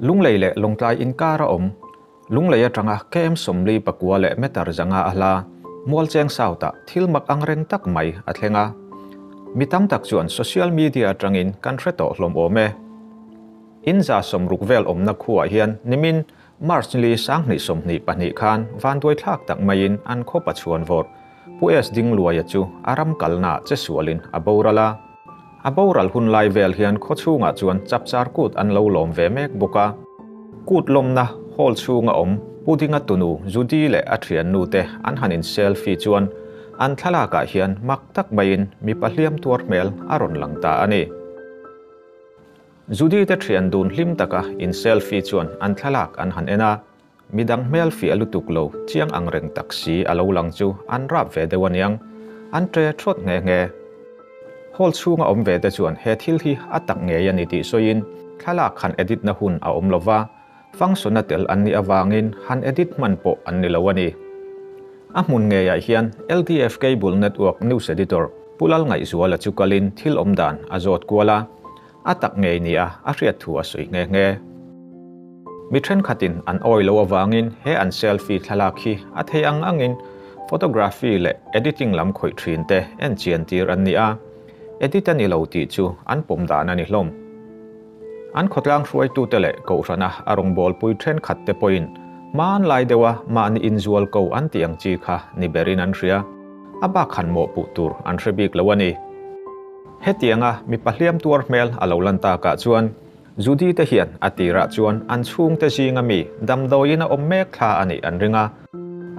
Lunglei leh Lawngtlai inkara awm, Lunglei atanga KM 49 leh meter 500 a hla, Mualcheng South-ah thil mak angreng tak mai a thleng a. Mi tam tak chuan social media atangin kan hre tawh hlawm awm e. In 160 vel awmna khuaah hian nimin March ni 2022 khan vanduaithlak tak maiin an khaw pachuan vawrh Pu S Dingluaia chu a ram kalnaah che sualin a boral a. A boral hun lai vel hian khaw chhungah chuan chapchar kut an lo lawm ve mek bawk a. Kut lawmna hall chhunga awm Pu Dinga tunu Judy leh a thiannu te an han in selfie chuan an thlalakah hian mak tak maiin mipa hliam tuar hmel a rawn lang ta a ni. Judy te thian dun hlim taka in selfie chuan an thlalak an han en a. Midang hmel fiah lutuk lo chiang ang reng tak si a lo lang chu an rap ve deuh aniang, an ṭe ṭhawt nghe nghe. Hall chhunga awm ve te chuan he thil hi a tak ngei a ni tih sawiin thlalak han edit na hun a awm lova, function a tel an nih avangin han edit hman pawh an ni lo a ni. A hmun ngeiah hian LDF Cable Network News Editor Pu Lalngaihzuala chu kalin thil awm dan a zawt kual a, A tak ngei nia a hriat thu a sawi nghe nghe. Mi thenkhatin an awi lo avangin he an selfie thlalak hi a thei ang angin photography leh editing lam khawih thin te en chian tir an ni a, edit a ni lo tih chu an pawm dan a ni hlawm. An khawtlang hruaitute leh kohhrana a rawngbawlpui thenkhat te pawhin hmanlai deuha mahni inzual ko an tih ang chi kha ni berin an hria. A bak han mawhpuh tur an hre bik lo a ni. Hetianga mipa hliam tuar hmel a lo lan takah chuan Judy te hian a tirah chuan an chhungte zinga mi damdawiin a awm mek thla a nih an ring a.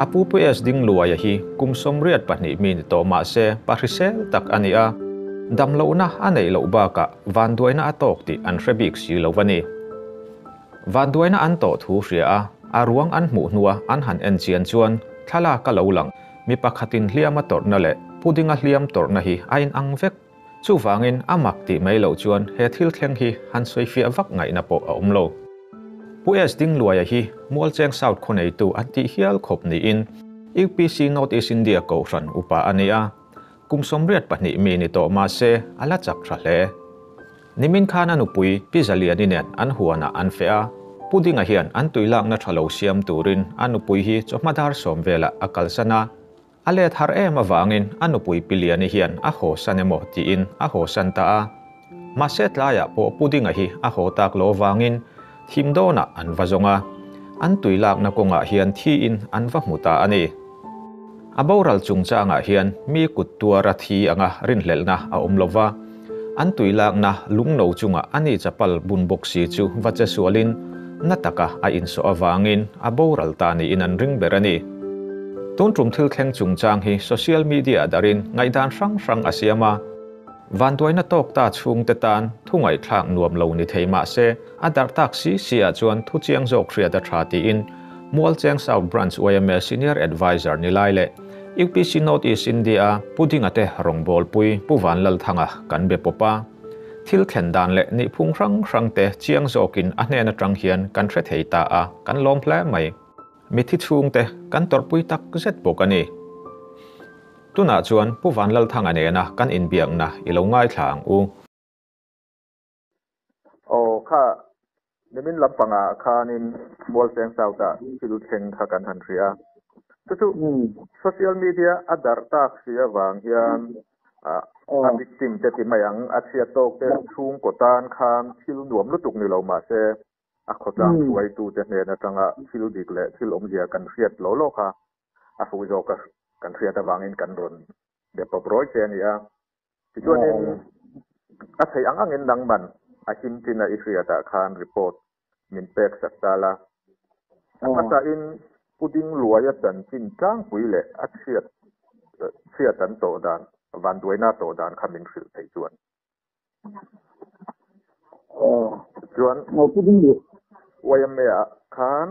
A pu Pu S Dingluaia hi kum 82 mi ni tawh mah se pa hrisel tak a ni a, damlohna a neih loh bakah vanduaina a tawk tih an hre bik si lo a ni. Vanduaina an tawh thu hria a, a ruang an hmuh hnua an han en chian chuan thlalak a lo lang. Mi pakhatin hliam a tawrhna leh pudinga hliam tawrhna hi a inang vek. Chuvangin a mak tih mai loh chuan he thil thleng hi han sawifiah vak ngaihna pawh a awm lo. Pu S Dingluaia hi Mualcheng South khawneitu an tih hial khawp niin UPC North East India kohhran upa a ni a. Kum 82 mi ni tawh mah se a la chak tha hle. Nimin khan a nupui Pi Zaliani nen an huanah an feh a, Pu Dinga hian an tuilakna tha lo siam turin a nupui hi chawhma dar 10 velah a kalsan a. A let har em avangin a nupui Pi Liani hian a haw san emaw tiin a haw san ta a. Mahse tlaiah pawh Pu Dinga hi a haw tak lo avangin thim dawnah an va zawng a, an tuilakna kawngah hian thiin an va hmu ta a ni. A boral chungchangah hian mi kut tuara thi anga rinhlelhna a awm lo va, an tuilakna lungno chunga a ni chapal bun bawk si chu va che sualin na taka a insawh avangin a boral ta niin an ring ber a ni. Tun tum thil thleng chungchang hi social media darin ngaihdan hrang hrang a siam a. Vanduaina tawk ta chhungte tan thu ngaihthlak nuam lo ni thei mah se, a darh tak si si ah chuan thu chiang zawk hriat a tha tiin Mualcheng South Branch yma Senior Adviser ni lai leh UPC North East India Pu Dinga te rawngbawlpui Pu Vanlalthanga kan be pawp a. Thil thlen dan leh nihphung hrang hrang te chiang zawkin a hnen atang hian kan hre thei ta a, kan lawm hle mai. Mithi chhungte kan tawrhpui tak zet bawk a ni. Tunah chuan Pu Vanlalthanga nena kan inbiakna i lo ngaithla ang u. Aw kha, nimin lampangah khanin Mualcheng South-ah thil thleng kha kan han hria a. Chu chu social media a darh tak si avang hian a victim te ti mai ang, a chhiat tawk te chhungkaw tan khan thil nuam lutuk ni lo mah se a khawtlang hruaitute hnen atanga thil dik leh thil awmzia kan hriat lo lawk a, a fuh zawk a kan hriat avangin kan rawn be pawp rawi che a ni a. Tichuanin a theih ang angin nangman a him chin a i hriatah khan report min pek sak ta la. A hmasain Pu Dingluaia chanchin tlangpui leh a chhiat chhiat an tawh dan, vanduaina tawh dan kha min hrilh theih chuan. Chuan YMA ah khan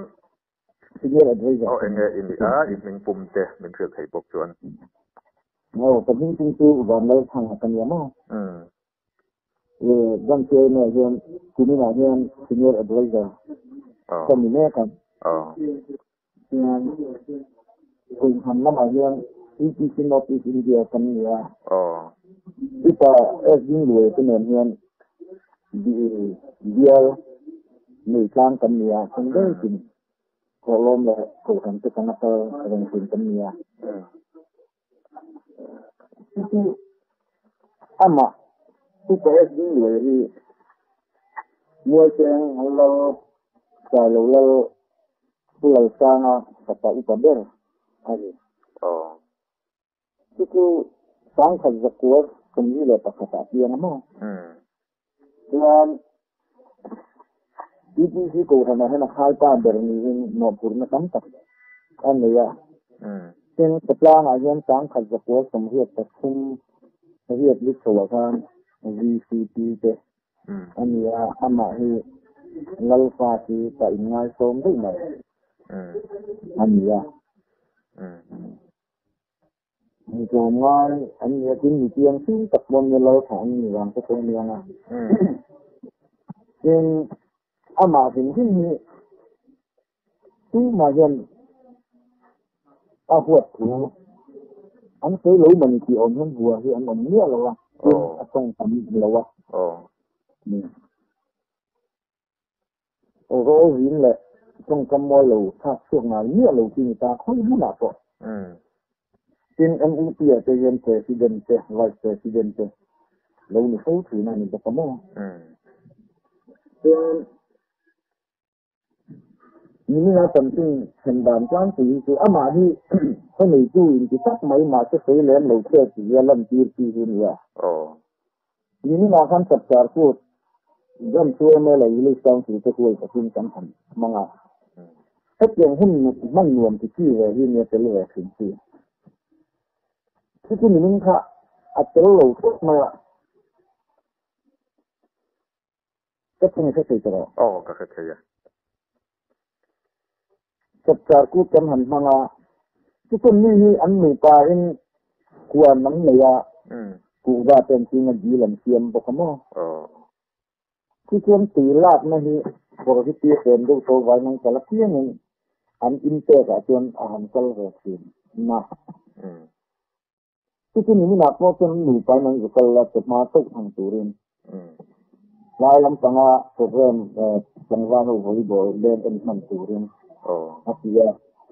Senior Advisor. Aw enge i nih a, i hming pum te min hrilh theih bawk chuan. Aw ka hming pum chu Vanlalthanga ka nia maw? Bank YMA ah hian kumin ah hian Senior Advisor ka ni mek a. Chuan Kohhran lamah hian UPC North East India kan ni a. Upa S Dingluaia te nen hian bial. Nei tlang kan ni a, chung deuhin thawhlawm leh kohhran te kan a kal reng thin kan ni a. Chu chu amah Upa SD Luai hi Mualcheng Lal Sailo Lal Pu Lalsanga fapa upa ber a ni. Chu chu sangkhat zakuar 41 ah piang a maw? Chuan PPC Kohhranah hian a khaipa ber niin mawhphurhna tam tak a nei a. Tin, khawtlangah hian sangkhat zakuar 83 riat lut chhoah khan VCP te a ni a, amah hi Lalfa chu ka inngaisawm daih mai a ni a. Mi tlawm ngai an ni a, tin mi piang fim tak pawh an nia, lal thah an ni vang te pawh a ni ang a. Tin, amah hrim hrim hi tumah hian a huat thu an sawi lo mawni tih awm hian hua hi an awm miah lo a, tin a tawng tam lo a. Rawlzin leh tawngkam mawi lo thlak chhuak ngai miah lo chi ni ta khawi hmunah pawh. Tin, MUP ah te hian President te, Vice President te lo ni fo thin a ni bawk a maw? Chuan nimina chanchin thlen dan tlangpui hi chu amah hi khaw neitu inti tak mai mahse sawi lem lo che tih hi a lantir chi hi a ni a. Niminah khan Chapchar Kut Ram chu mla Village Council te huai takin kan han hmang a. Hetiang hun hman nuam ti chi ve hi nia tel ve thin chi. Khi chu nimin kha a tel lo tlat mai a. Ka thung hre thei tawh. Aw ka hre thei e. Chapchar Kut kan han hmang a, chuchun mi hi an nupa in huan an nei a, kuhva te an ching a, dil an siam bawk a maw? Chuchuan tui lakna hi kawr hi tir hlem deuh tho vain an kal apiangin an inpek ah chuan a han kal ve thin na. Chuchu niminah pawh chuan an nupa in an zu kal a, chawhma chauh thang turin. Lai lampanga program tlangval ho volleyball leng en hman turin a ti a,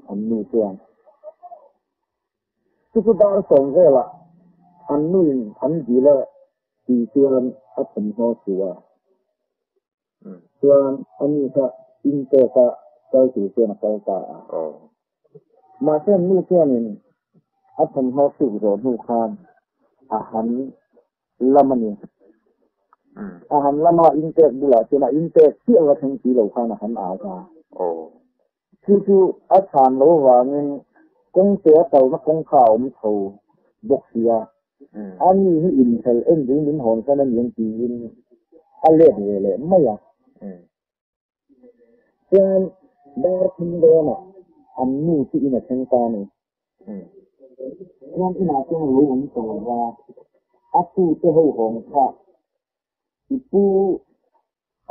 an nu chuan. Chuchu dar sawm velah an nuin an dil a ti chuan a thawmhnaw su a. Chuan a ni kha intawka kal tur chuan a kal ta a. Mahse an nu chuanin a thawmhnaw suk zawh hnu khan a han lam a ni. A han lam a, intek bulah chuan a intek chiah va thleng si lo khan a han au ta. Chu chu a chhan lo avangin kawngte a kalna kawngkha a awm chho bawk si a. A ni hi inhel en ding min hawn san a ni ang tiin a let ve leh mai a. Chuan dar thum dawnah an nu chu in a thleng ta a ni. Chuan inah chuan a lo awm tawh lo va, a tute ho hawng kha i pu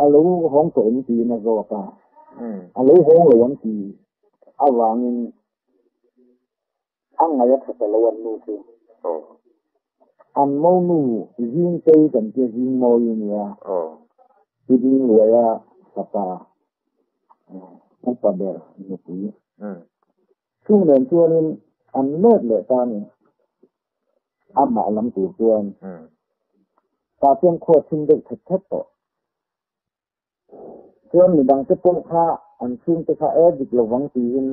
a lo hawng tawh em tiin a zawk a, a lo hawng lo ang ti avangin a ngaih a tha ta lo an nu chu. An monu Zingtei kan tia Zingmawi a nia, Hidingluaia fapa upa ber nupui. Chung nen chuanin an let leh ta a ni. Amah lam tur chuan tah chuan khua thim deuh thet thet tawh. Chuan midang te pawh kha an chhungte kha e dik lovang tiin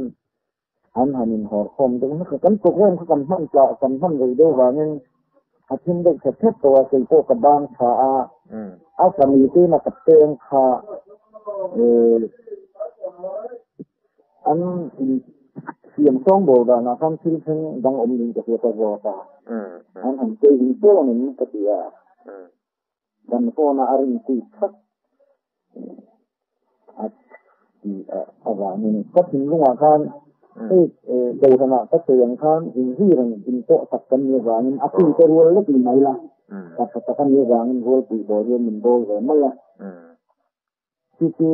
an han inhawr khawm deuh hmak a. Kan program kha kan hman tlah kan hman rei deuh vangin a thim deuh thet thet tawh a, kei pawh ka bang tha a, a fanu te ina ka peng kha An insiam sawngbawl danah khan thil thleng dang awm niin ka hria ta zawk a, an han chei in phone in ka ti a, kan phone a a rin pui thak a ti avangin ka thinlungah khan hei kohhranah ka sawi ang khan inzui reng inpawh tak kan nih avangin a puite rual lek ni mai la, ka tha tak a nih avangin rualpui bawl hian min bawl ve mai a. Chu chu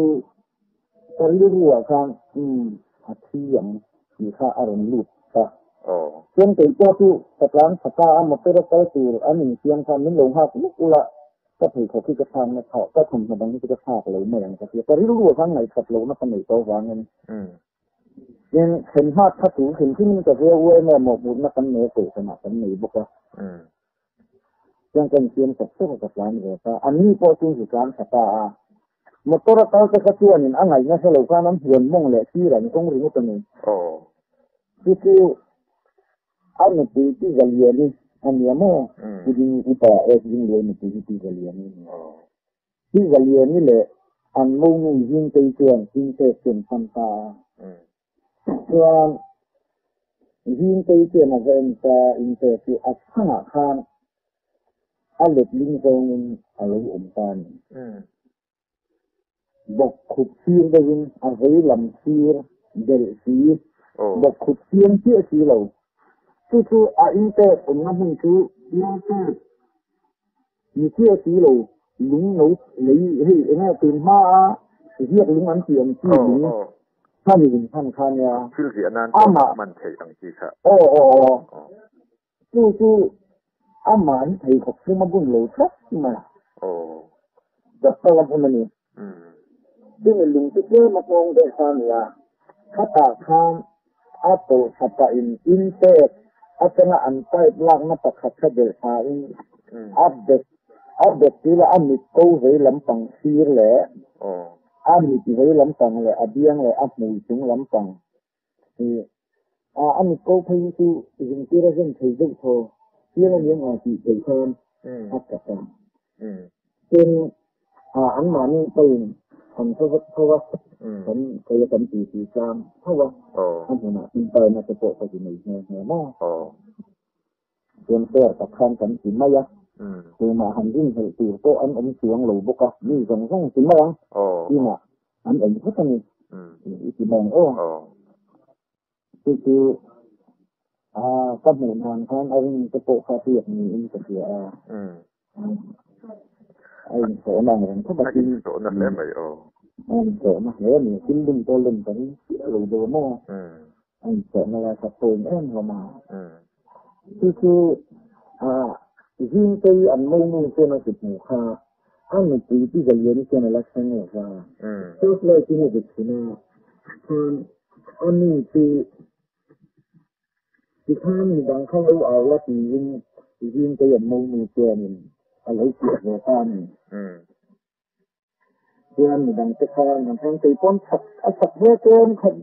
ka rilruah khan umm a thi ang tih kha a rawn lut ta. Chuan kei pawh chu ka tlan tha ta a, motor a kal tur an insiam khan min lo nghak luk ula, Ka pheikhawk hi ka thlak na thlak ka thawmhnaw dang hi chu ka thlak lo mai ang ka tia. Ka rilru ah khan ngaihkhat lohna ka neih tawh avangin. Tin, thlen hmat kha tur hrim hrimin ka zia u em em mawhphurhna kan nei a kohhranah kan nei bawk a. Chuan ka insiam sawk sawk a ka tlan ve ta. Anni pawh chu zu tlan tha ta a. Motor a kal te kha chuanin a ngaihna hre lo khan an huan mawng leh sirah an kawng ringawt a ni. Chu chu A nupui Pi Zaliani a nia maw? Pu Ding Upa S Dingluai nupui hi Pi Zaliani a ni. Pi Zaliani leh an monu Zingtei chuan Princess chu an pan ta a. Chuan Zingtei chuan a va en ta, Princess chu a chhangah khan a letling zawngin a lo awm ta a ni. Bawkkhup sir deuhin a vei lam sir belh si, bawkkhup chiang chiah si lo. Chu chu a inpek awmna hmun chu inpek ni chiah si lo, lung no lei hei enge tun hmaa ziak lung an tih ang chi lung kha ni in hman kha nia. Thil ziah nan pawh hman theih ang chi kha. Aw aw aw. Chu chu amah hi pheikhawk fum a bun lo tlat mai. Chapal a bun a ni. Chumi lung chu tlem a nghawng deuh kha a ni a. Khatah khan a tawlh thla pahin intake atanga an pipe lakna pakhat kha belh thlain a bet a bet tir a, a mit ko vei lampang sir leh a mit vei lampang leh a biang leh a hmui chung lampang A mit ko phei hi chu zingtir a zen thei deuh thaw chiang a niang ang tih thei khan a tak a. Tin, anmahni pawhin an thaw vek tho a, kan kei a kan titi tlang tho a, a hmunah tawngtaina te pawh ka ti nei nghe nghe maw. Chuan fair tak khan kan ti mai a, tumah han rinhlelh tur pawh an awm chuang lo bawk a, mi zawng zawng ti mai ang, inah an awm vek a ni, i ti mai ang aw. Chu chu ka hmuh dan khan a rin te pawh kha hriat niin ka hria a, a inhlawhna ang reng khawp a, A inhlawhna hle mai aw. A inhlawhna hle a ni, thil lum pawh lum ka ring chiah lo deuh a maw. A inhlawhna lai kha phone em hlawm a. Chu chu Zingtei an monu chuan a ti hmu kha a nupui Pi Zaliani chuan a la thleng lo va. Torchlight in a zut thin a, khan a nu chu tikhan midang kha lo au la tiin Zingtei an monu chuanin a lo piah ve ta a ni. Chuan midang te khan an heng kei pawn chak a chak hle tlem khat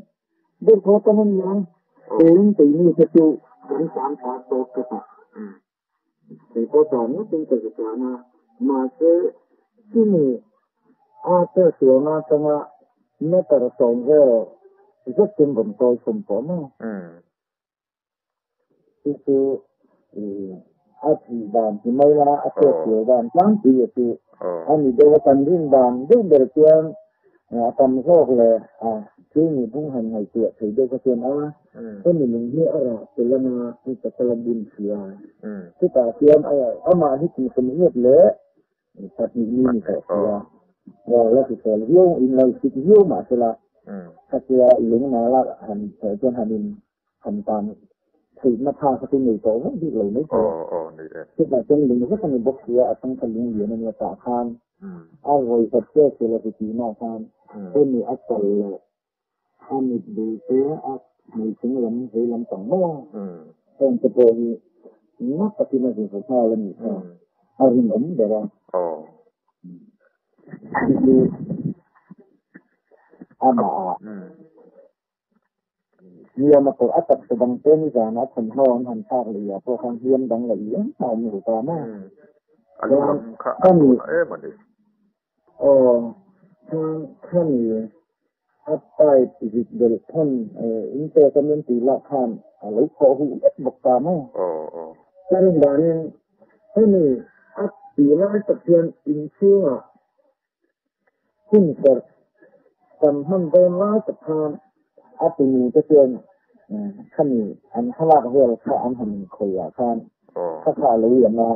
deuh thaw tam a ni ang. Keiin keini te chu kan tlan thla tawk tawk a. Kei pawh tlan ngawtin ka zu tlan a. Mahse chumi a te sualna atanga meter 10 vel zetin rawn tawi khum tawh maw. Chu chu a thih dan ti mai la, a hriat thiam dan tlangpui a chu a ni deuh a. Kan rin dan deuh ber chuan a tam zawk leh a thil nih phung han ngaihtuah thei deuh kha chuan a, hemi lung hi a rah tel a na chu chapal a bun sia. Chutah chuan amah hi kum 80 leh 2 mi ni tawh sia. La hrisel viau in lo sik viau mahsela khatia lung nala han chuan han in Han tan theihna tha kha chu nei tawh vek bik lo mai thei. Chutah chuan lung vek a ni bawk sia, a chang kha lung lian a nia tah khan a vawi khat che che la ti tihna khan hemi a kal leh a mit bul te a hmui chung lam vei lam pang mai a, heng te pawh hi na takin a zir nghal a nih kha a rinawm ber a. Chu chu amah ah. Hliam a tawh a taksa dang te nizan a thawmhnaw an han thlak leh ah pawh khan hliam dang leh eng a awm lo ta maw. A lu lam kha a tawh em a ni. Aw, chuan khami a pipe zit belh thawn in pek a min tih lah khan a lo khawh huh vek bawk ta maw. Ka rin danin hemi a tih lai tak hian inchhungah Hun serh kan hman dawn lai tak khan a tunu te chuan khami an thlalak vel kha an han inkhawih ah khan kha kha a lo liam a,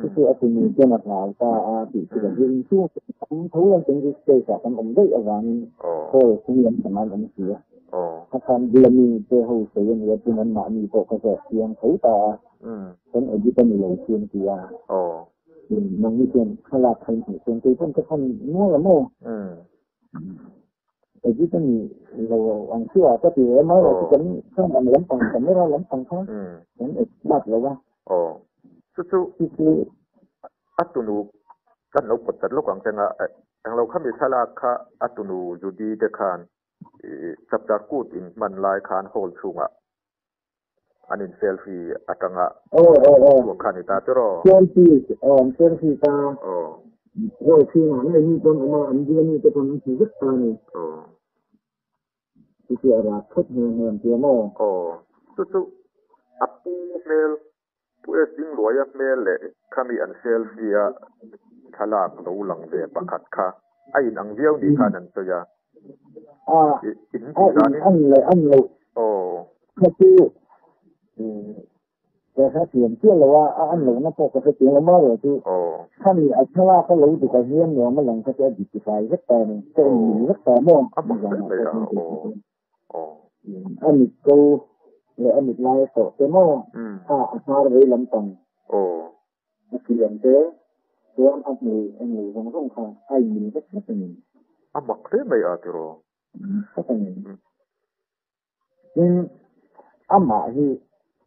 chu chu a tunu chuan a hlau ta a tih chu kan hria. Inchhung tam tho hian kan stage ah kan awm daih avangin hall chung lam pang an awm si a, kha khan bula mi te ho sawi a nia chuan anmahni pawh kha zawk chiang tho ta a, kan edit a ni lo chuan ti a. Nang ni chuan thlalak kha in hmuh chuan kei pawn ka thawn nual a maw? Edit a ni lo ang chu a ka ti em a, chu kan khan ang lampang camera lampang kha kan edit lo a. Aw, chu chu chu a tunu kan lo pawt chat lawk ang che nga, englo khami thlalak kha a tunu Judy te khan chapchar kut in hman lai khan hall chhungah an in selfie atanga chhuak kha a ni ta chu raw? Selfie, aw an selfie ta. Hall chhungah ngei mi pawn awm a, an bia mi te pawn an hmu vek ta a ni. Chu chu a rak phawt hmel hmel an tia maw? Aw, chu chu a pu hmel, pu S Dingluaia hmel leh khami an selfie a thlalak lo lang ve pakhat kha a inang viau ni khan an sawi a. A, a in an leh an loh kha chu ka hre thiam chiah lo a, a an lohna pawh ka hre chiang lo marawh chu khami a thlalak a lo duk ah hian nuam a lang kha chu a dik tifai vek ta a ni, ka en mil vek ta maw nizan ah pawh hian kei chu chuan a mit ko leh a mit lai a sawh te maw kha a hnar vei lampang A fiam te chuan a hmui a hmui zawng zawng kha a inmil vek vek a ni. A mak hle mai a tiraw? Tak a ni. Tin, amah hi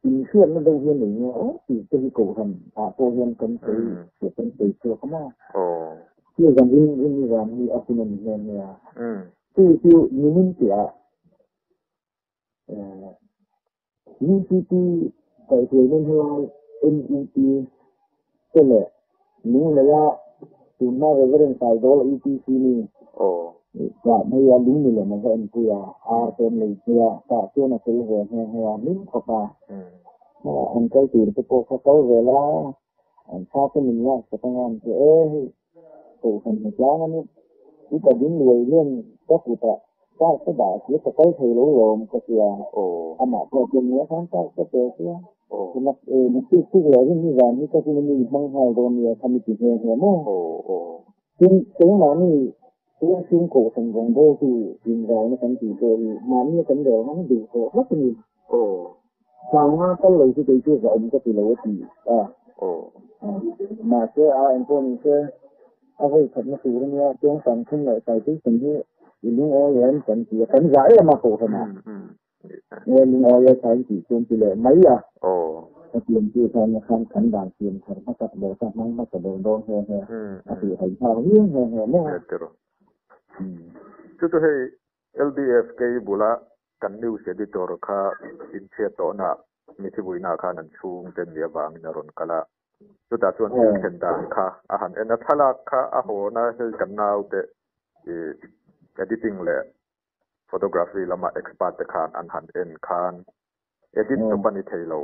inhriatna deuh hi a nei nge aw tih te hi kohhran ah pawh hian kan sawi chhuak kan sawi chhuak a maw? Chu zan in rin ni zan hi a hun a ni nghe nghe a. Chu chu nimin piah ah UCT kaihhruaina helai NUP te leh Lungleia tunhma Reverend Saidawla UPC mi kah hmei a lung ni lem a va enpui a, ar te an lei hmei a, tah chuan a tel ve nghe nghe a, hlim khawp a. An kal tur te pawh kha kal ve la, an thla te min lak sak anga an ti e hei kohhran hmu tlang a ni, i ka ding luai hian ka kutah card ka dah sia ka kal thei lo lawm ka tia, amah pawh chuan nia khan card ka pe sia, nak tuk tuk leh rin nizan hi ka hun a mi hmang nghal dawn nia kha mi ti nghe nghe maw? Tin, keimahni tualchhung kohhran rawngbawltu inralna kan tih pawh hi mahni a kan rel hmang duh tawh hlak a ni. Sanga kal lo chu kei chu zahawm ka ti lo a ti a. Mahse, a engpawh ni se, a vawi khatna tur a nia, chuan Sangthum leh Saituisan hi i lungawi em kan ti a, kan zah em a kohhranah. Nge lungawi a thain tih chuan ti leh mai a. Ka tiam chu khan khan kan dan siam thar hmasak ber kha hmang hmasa ber dawn nghe nghe a tih haih nghal viau nghe nghe maw. Chu chu hei LDFK bula kan news editor kha inchhiat tawhna mithibuina khan an chhung ten nih avangin a rawn kal a. Chutah chuan thil thlen dan kha a han en a, thlalak kha a hawna hei kan naute editing leh photography lama expert te khan an han en khan edit chawp a ni thei lo,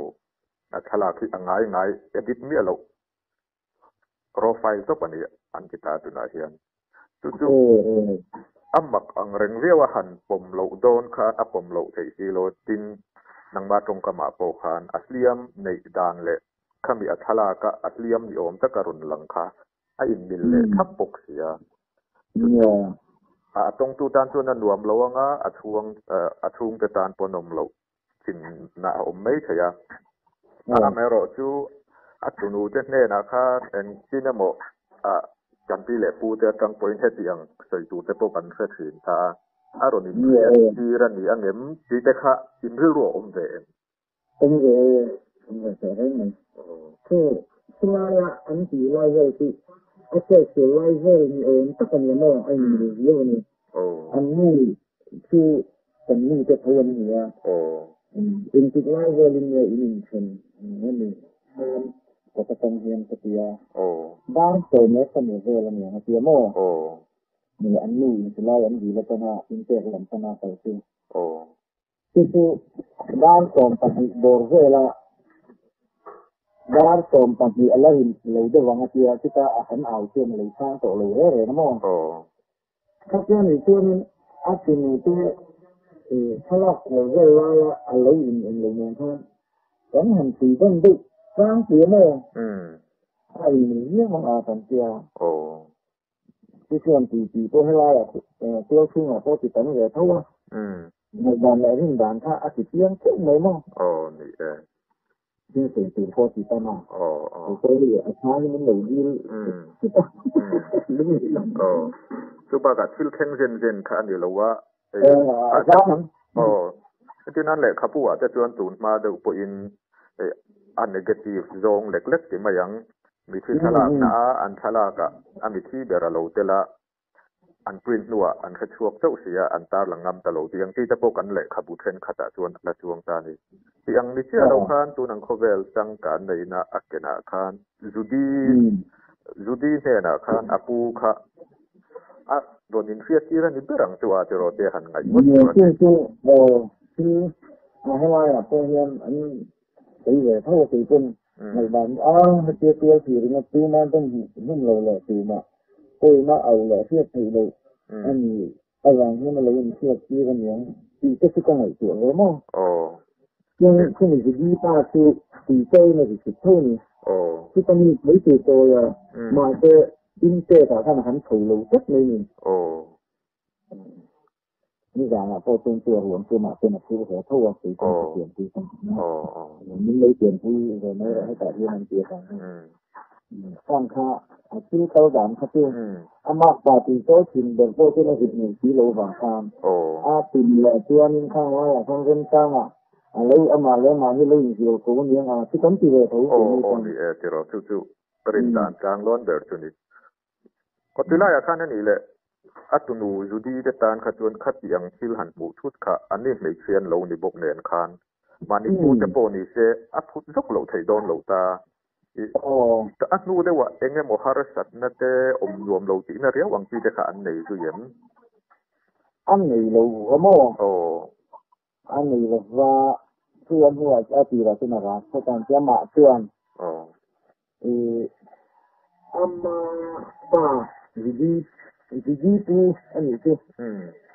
a thlalak hi a ngai ngai edit miah loh raw file chawp a ni an ti ta tunah hian. Chu chu a mak ang reng viau a han pawm loh dawn khan a pawm loh theih si lo, tin nangmah tawngkamah pawh khan a hliam neih dan leh khami a thlalaka a hliam ni awm taka rawn lang kha a inmil leh thlap bawk si a. A tawngtu tan chuan a nuam lo ang a, a chhuang a chhungte tan pawh nawm loh chinna a awm mai thei a. Amaherawh chu a tunute hnenah khan engtin emaw kan pi leh pute atang pawhin heti ang sawi turte pawh kan hre thin ta a, a rawn inhriattir a ni angem tih te kha inrilru a awm ve em? Awm ve e, awm ve teh reng mai. Chu chulaia an tih lai vel chu a chet sual lai vel ni awm tak a ni maw? A inmil viau a ni. An nu chu kan nu te tho an ni a. Engtik lai velin nge in inthen a ni? Khan kawt atang hian ka ti a. Dar sawm leh pahnih vel a ni ang a ti a maw? An nu in chulai an dil atanga inpek lam pana kal chu. Chu chu dar 12 bawr vela dar 12 a la rin lo deuh ang a tia, chutah a han au chuan a lo chhang tawh lo reng reng a maw? Kha chuan nih chuanin a tunu te thlalak kual vel laia a lo in eng lo nen khan kan han tui dawn deuh tlangpui a maw? A inmil viau ang a kan tia. Chu chuan tui tih pawh helaiah tual chhungah pawh ti tam ve tho a, ngaihdan leh rin dan kha a ti chiang theuh mai maw? Aw ni e. Thil sawi tur pawh ti tan a. Aw aw. Sorry, a chhang in min lo dil chut a. Aw. Chu bakah thil thleng zen zen kha a ni lo a. A zam ang. Aw. Hetinan lehkhabu ah te chuan tun hma deuh pawhin a negative zawng lek lek ti mai ang. Mithi thlalakna a an thlalak ah a mithi ber a lo tel a. An print hnuah an hre chhuak chauh si a, an tarlang ngam ta lo tih ang chi te pawh kan lehkhabu thenkhatah chuan a la chuang ta a ni. Tih ang ni chiah lo khan tun ang khawvel changkan neihna a kenah khan Judy Judy hnenah khan a pu kha a rawn inhriat tir a ni ber ang chu a tiraw te han ngaih ngawt chuan. Chu chu aw thil a helaiah pawh hian an sawi ve tho a kei pawn ngaihdan a hetia tual thih ringawt tuma dawm hlum lo leh tumah pawina au leh hriat theih loh a ni avang hian a lo inhriat tir a niang tih te chu ka ngaihtuah ve maw. Chuan chumi Judy pa chu tui chawiin a ri chhut tho a ni. Chuta mi mai tur chawi a, mahse in pek ah khan a han chho lo tlat mai ni. Nizanah pawh chuan chu a ruam chu mah ten a phur ve tho a, kei chuan ka pianpui ka ni a. Min lo pianpui ve mai rawh hetah hian an ti avang hian. Khang kha a thil kal dan kha chu a makpa tui chawi thin ber pawh chuan a zit ngei si lo vang khan a tum leh chuanin khang laiah khan remchangah a lo amah leh amah hi lo inzial ko aniang a chu kan ti ve tho keini chuan. Aw ni e tiraw chu chu ka rin dan tlang lawn ber chu ni. Kawtui laiah khan a nih leh a tunu Judy te tan kha chuan khati ang thil han hmuh thut kha an ni hmeichhia an lo ni bawk nen khan mahni pu te pawh ni se a phut zawk loh theih dawn lo ta. A hnu deuhah eng emaw harsatna te awm nuam lo tihna riau ang chi te kha an nei zui em? An nei lo a maw? Aw. A nei lo va, chu a hnuah a tirah chuan a rak phawt a, tia mah chuan. Aw. Ama pa Zigi Zigi pu a nih chu.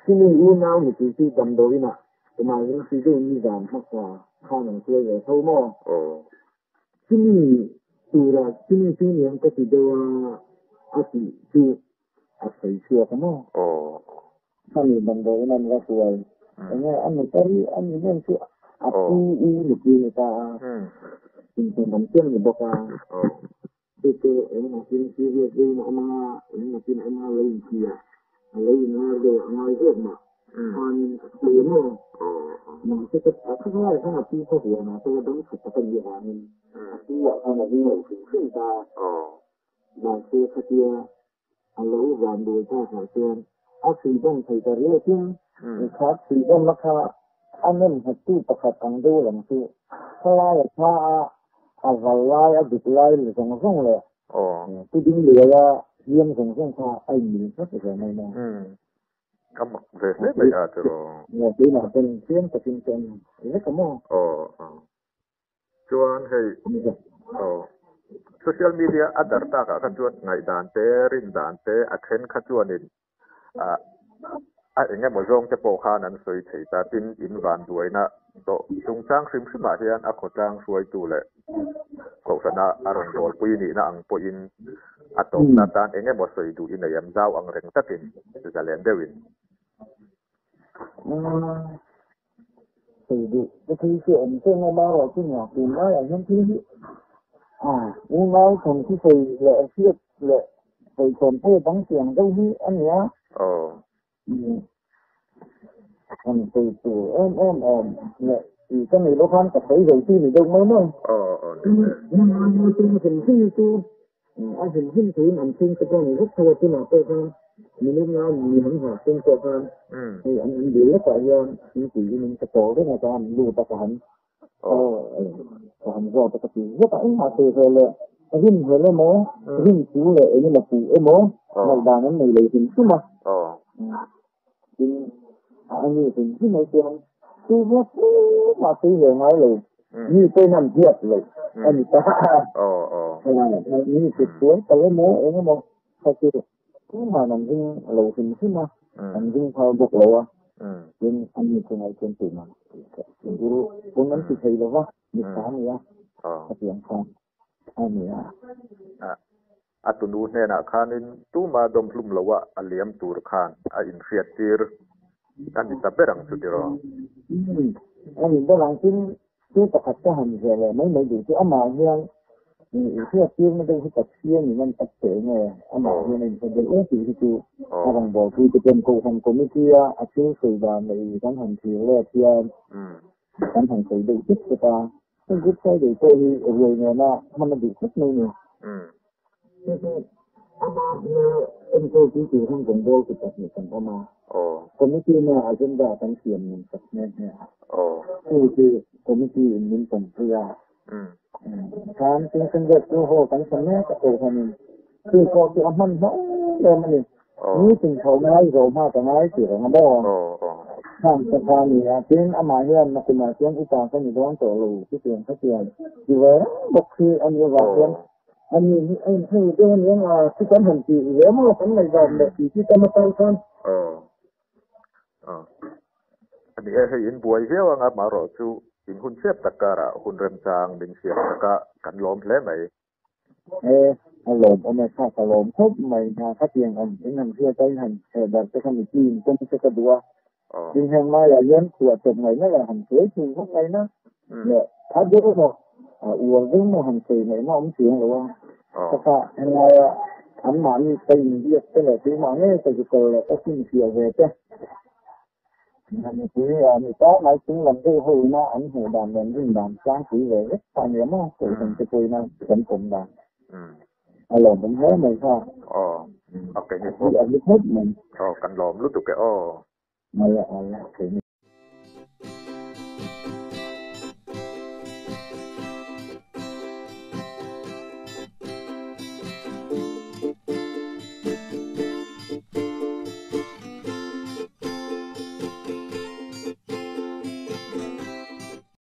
Chumi unau nupui chu damdawiin ah tumah in si deuh nizan hmasa khan an kual ve tho maw? Chumi tura chumi chu niang ka ti deuh a a tih chu a sawi chhuak a maw? Khami damdawiin an va hruai. Enge a nutari a ni nen chu a pu u nupui ni ta a, inchhung dang chiang ni bawk a. Chu chu engemaw thil serious deuhin a awm anga, engemaw thil a awm anga lo inchhia, a lo inlar deuh a ngai zawk mah khanin a sawi maw? Mahse ka a kha lai khan a pu kha huanah te dam tha tak a nih avangin a pu ah khan a ring lo hrim hrim ta a. Mahse khatia A lo van duai takah chuan a chhuidawm thei ta riau tin, kha chhuidawmna kha a nem nghettu pakhat ang deuh lam chu khawlai a tha a, a val lai, a duk lai zawng zawng leh pu ding luaia hliam zawng zawng kha a inmil nghet ve mai maw? Ka mak ve hle mai a tiraw? Aw, keimah pawn chiang takin chuan vek a maw? Aw, aw. Chuan hei aw social media a darh takah kha chuan ngaihdan te rin dan te a then kha chuanin ah a eng emaw zawng te pawh khan an sawi thei ta tin in van duaina tawh chungchang hrim hrimah hian a khawtlang hruaitu leh kohhrana a rawn dawlpui nihna ang pawhin a tawpna tan eng emaw sawi duh i nei em zau ang reng takin zalen deuhin. Sawi duh te thil chu awm chen a marawh chu nia tunlaiah hian thil hi a unau thawm chu sawi leh hriat leh sawi chhawn phei dang chiang deuh hi a nia. An sawi tur em em awm leh tih ka nei lo khan ka sawi zo chi ni deuh mai mai. Hmun chu hrim hrim chu A hlim hlim theiin an chhungte pawh ni vek tho a, tunah pawh khan minute nga mi han nghah chhung pawh khan hei an in bul lawkah hian thingpui in in ka chawl reng a, ka han lut a, ka han ka han zawt a ka ti zet a, engmah sawi ve leh rin hel emaw rin chu leh eng emaw puh emaw ngaihdan an nei lo hrim hrim a, tin a ni hrim hrim mai chuan chu vek mah sawi ve ngai lo. Mi pawhin an hriat loh a ni ta. Mi kut sual tal emaw eng emaw kha chu tumah an ring lo hrim hrim a, an ring phal bawk lo a. Tin, a mi chu ngaihtuah tumah guru pawn an ti thei lo va, mi tha a ni a, khatiang kha a ni a. A tunu hnenah khanin tumah dawmhlum loa a liam tur khan a inhriattir a ni ta ber ang chu tiraw? A ni ber ang tin. Thil pakhat ka han ziah leh mai mai duh chu amah hian hriat tirna deuh hi Pathian in an tak teh nge amah hian a inhre deuh e tih hi chu a rawngbâwl puite ten Kohhran Committee a a thil sawi dan leh kan han thlir let hian kan han sawi deuh chut chut a. Heng Good Friday pawh hi ruai nena hman a duh khawp mai ni. Chu chu ama hmel enkawl tu tur hian rawngbâwl tu pahnih kan awm a. Committee na agenda kan siam nun sak nghe nghe a. Chu chu committee in min pawmpui a. Khan Kingson Road chu haw kan sa mek a kohhranin chu pawh chu a hman hlauh em a ni. Ni tin tho ngai zo hma ka ngai tih reng a maw? Khang te kha a ni a, tin amah hian nakinah chuan upa ka ni dawn tawh lo chutiang khatiang ti ve reng bawk hi a nih avang hian a ni hi a inheu deuh a ni ang a, chu kan han tih ve maw kan ngaihdan leh tih chi tam atan khan. A ni e, hei in buai viau anga marawh chu in hun chep tak karah hun remchang min siam taka kan lawm hle mai. E, a lawm awm e, kha ka lawm khawp mai hna khatiang ang in han hriat a in han heh darh te kha mipi in pawm che ka duh a, tin heng laiah hian chhuah chawp ngaihna leh han sawi thin khawp ngaihna leh tha deuh emaw uar deuh emaw han sawi ngaihna awm chiang lo a, ka kha henglaia anmahni ka inbiak te leh keimah ngei ka zu kal leh ka finfiah ve te. Mipui a mi pangngai chung lam deuh ho ina an hmuh dan leh an rin dan tlangpui ve vek kha a nia maw? Kohhran te pawhin a kan pawm dan a lawmawm hle mai kha. Aw, okay ni pawh. A hlu khawp mai. Aw, kan lawm lutuk e aw. Aw, aw, okay ni.